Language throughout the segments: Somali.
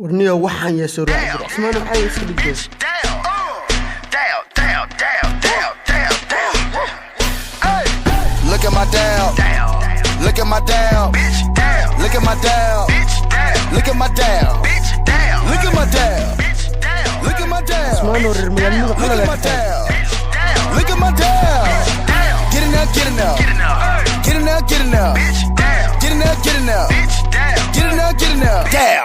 Warniyo waxaan yeesoo raaci jira Cismaan, waxaa iska dhigtay. Look at my dab. Look at my dab. Look at my dab. Look at my dab. Look at my dab. Look at my dab. Cismaan oo reer magaalnimada Look at my qalad. Dab. Look at my dab. Get it now, get it now. Get it now, get it now. Get it now, get it now. Get it now, get it now. Dab.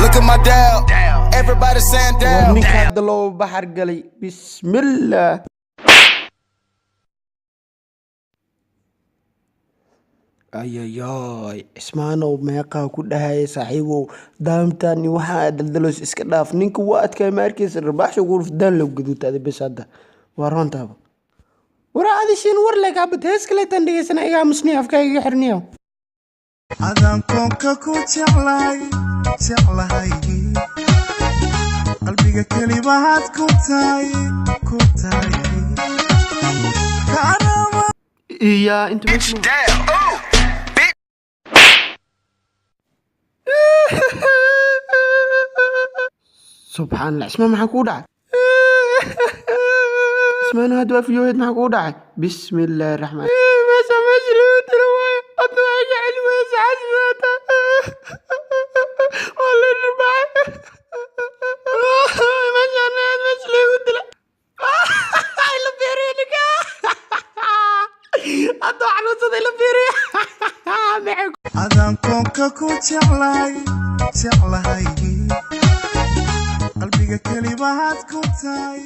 Look at my dab. Everybody saying War dab. ninka hadda loo baxar galay, bismillaah. Ayayaay, Cismaanow, meeqaa ku dhahaya saaxiibow, daamtani waxaa daldaloos iska dhaaf. Ninka waa adkaay, ma arkaysa rarbaaxsha guruf daan loo gaduutaaday. Bes hadda waa roontaaba. War adishin war leekaabad hees kaleetaan dhegeysana, iga aamusniyo, afkaaga iga xirniyo. Adaan koonka ku jeclahay, jeclahay, qalbiga kelibahaad ku tahay, ku tahay kaanama. Iya, inta meesha subxaan Allah, Cismaan, maxaa kugu dhacay? Cismaan, hadda waa fiyooheed, maxaa kugu dhacay? Bismi illaahi raxmaan. Meesha meesha lagu dilo waayo, hadda waa iga celmaysa xasbaata, waa la dharbaaxay. Meeshaan meesha lagu dila ila beeriya ninka hadda waa xanuunsaday, ila beeriya maxay. Adaan koonka ku jeclahay, jeclahay, qalbiga kelibahaad ku tahay.